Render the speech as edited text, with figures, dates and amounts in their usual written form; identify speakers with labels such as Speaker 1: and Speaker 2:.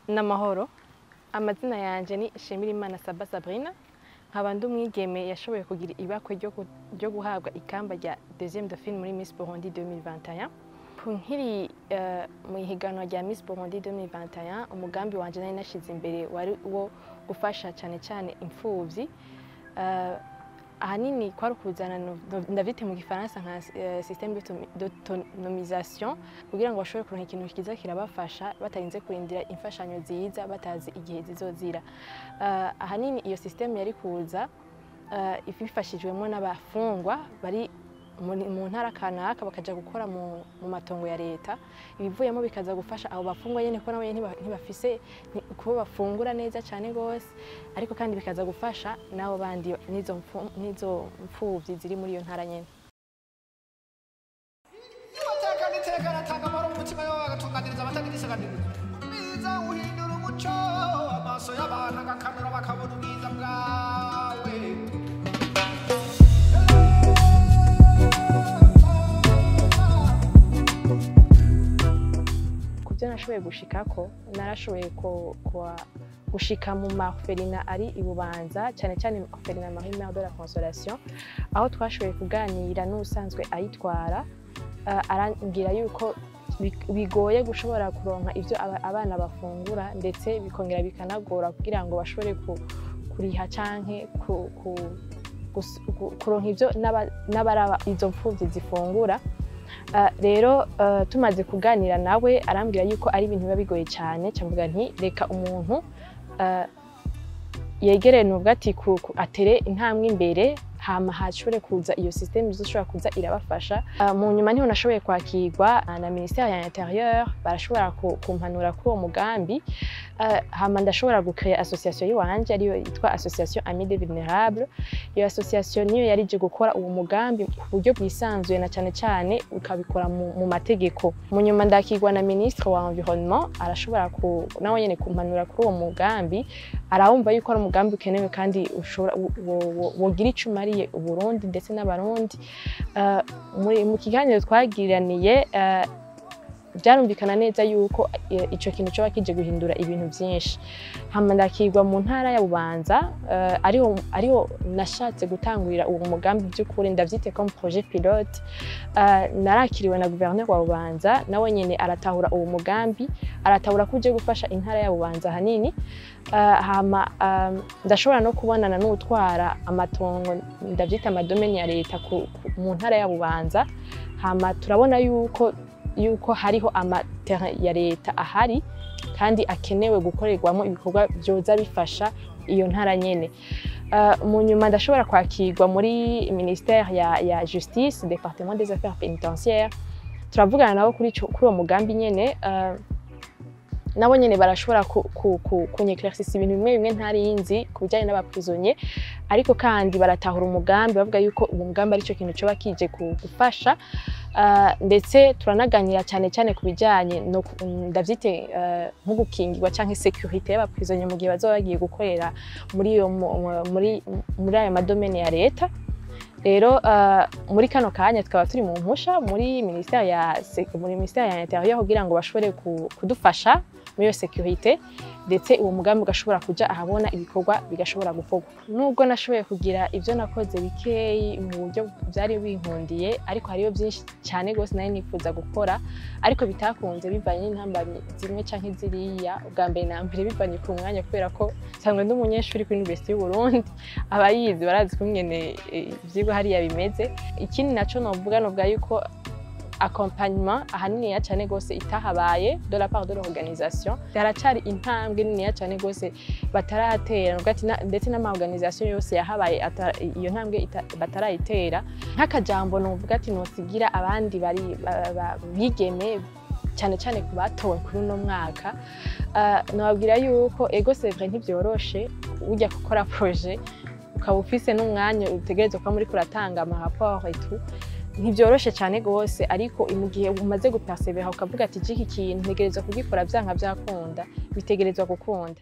Speaker 1: N'amahoro, amazina yanje ni Shimirimana Saba Sabrina, nkaba ndi umwigeme yashoboye kugira ibakwe ryo guhabwa ikamba rya deuxième dauphine muri Miss Burundi 2021. Nkiri mu ihiganwa rya Miss Burundi 2021, umugambi wanje nari nashize imbere wari uwo gufasha cyane cyane imfuvyi. Ahanini kwari ukuzana, ndavyite mu gifaransa nka système d'autonomisation, kugira ngo bashobore kuronka ikintu kiza kirabafasha batarinze kurindira imfashanyo ziza batazi igihe zizozira. Ahanini iyo système yari kuza ififashijwemo n'abafungwa bari mu ntara kanaka, bakaja gukora mu matongo ya leta, ibivuyemo bikaza gufasha abo bafungwa nyene, kuko nabo nyene ntibafise kuba bafungura neza cane gose, ariko kandi bikaza gufasha n'abo bandi n'izo mfuvyi ziri muri iyo ntara nyene.
Speaker 2: Niwatekana iteka aratanga amahoro mu mutima wawe, agatunganiriza abatagira isaganirizo. Mwiza uhindura umuco amaso y'abantu, agakanura bakabona ubwiza bwawe.
Speaker 1: Ku byo nashoboye gushikako, narashoboye gushika mu ma orphelinat ari i Bubanza, cyane cyane orphelinat Marie Mère de la Consolation, aho twashoboye kuganira n'usanzwe ayitwara. Arambwira yuko bigoye gushobora kuronka ivyo abana bafungura, ndetse bikongera bikanagora kugira ngo bashobore kuriha canke kuronka ivyo n'abaraba izo mfuvyi zifungura. Rero tumaze kuganira nawe, arambwira yuko ari ibintu biba bigoye cyane. Camvuga nti reka umuntu yegereye, nubwo ati atere intambwe imbere, hama hashobore kuza iyo système izoshobora kuza irabafasha. Mu nyuma niho nashoboye kwakirwa na ministère ya intérieur, barashobora kumpanura kuri uwo mugambi. Hama ndashobora gucréer association yiwanje, ariyo yitwa Association Amis des Vulnérables. Iyo association niyo yarije gukora uwo mugambi ku buryo bwisanzuye, na cyane cyane ukabikora mu mategeko. Mu nyuma ndakirwa na ministre wa environnement, arashobora nawe nyene kumpanura kuri uwo mugambi, arawumva yuko ari umugambi ukenewe kandi ushobora wogira ico umariye Uburundi ndetse n'Abarundi. Mu kiganiro twagiraniye, byarumvikana neza yuko ico kintu coba kije guhindura ibintu vyinshi. Hama ndakirwa mu ntara ya Bubanza, ariho nashatse gutangurira uwo mugambi by'ukuri, ndavyite comme projet pilote. Narakiriwe na gouverneur wa Bubanza, nawe nyene aratahura uwo mugambi, aratahura ko uje gufasha intara ya Bubanza hanini. Hama ndashobora no kubonana n'utwara amatongo, ndavyita ama domaines ya leta mu ntara ya Bubanza. Hama turabona yuko hariho ama terrain ya leta ahari kandi akenewe gukorerwamo ibikorwa byoza bifasha iyo ntara nyene. Mu nyuma ndashobora kwakirwa muri ministère ya justice, département des affaires pénitentiaires, turavugana nabo kuri uwo mugambi nyene. Nabo nyene barashobora kunyéclaircissa ibintu bimwe bimwe ntari nzi ku bijyanye n'aba prisonniers, ariko kandi baratahura umugambi, bavuga yuko uwo mugambi arico kintu coba kije gufasha. Ndetse turanaganira cyane cyane ku bijyanye no ndavyite nko gukingirwa canke sécurité y'aba prisonniers mu gihe bazoba bagiye gukorera muri iyo muri ayo ma domaines ya leta. Rero muri kano kanya tukaba turi mu mpusha muri ministère ya intérieur kugira ngo bashobore kudufasha muri iyo sécurité, ndetse uwo mugambi ugashobora kuja ahabona, ibikorwa bigashobora gukorwa. Nubwo nashoboye kugira ibyo nakoze bikeyi mu buryo byari binkundiye, ariko hariyo byinshi cyane rwose nari nifuza gukora ariko bitakunze, bivanye n'intambamyi zimwe canke ziriya. Ubwa mbere na mbere bivanye ku mwanya, kubera ko nsanzwe ndi umunyeshuri kuri Université y'u Burundi, abayizi barazi kungene ivyigwa hariya bimeze. Ikindi naco novuga yuko accompagnement ahanini ya cyane gose itahabaye de la part de l'organisation. Haracari intambwe niniya cyane gose bataratera, nubwo ati ndetse n'ama organisation yose yahabaye iyo ntambwe batarayitera. Nk'akajambo novuga ati nosigira abandi bari bigeme, cyane cyane ku batowe kuri uno mwaka, nababwira yuko ego, c'est vrai, ntibyoroshe ujya gukora projet ukaba ufise n'umwanya utegerezwa kuba muri kuratanga ama rapport et tout, ntibyoroshe cyane gose. Ariko mu gihe umaze gupersévéra, ukavuga ati iki kintu ntegerezwa kugikora, byanka byakunda, bitegerezwa gukunda.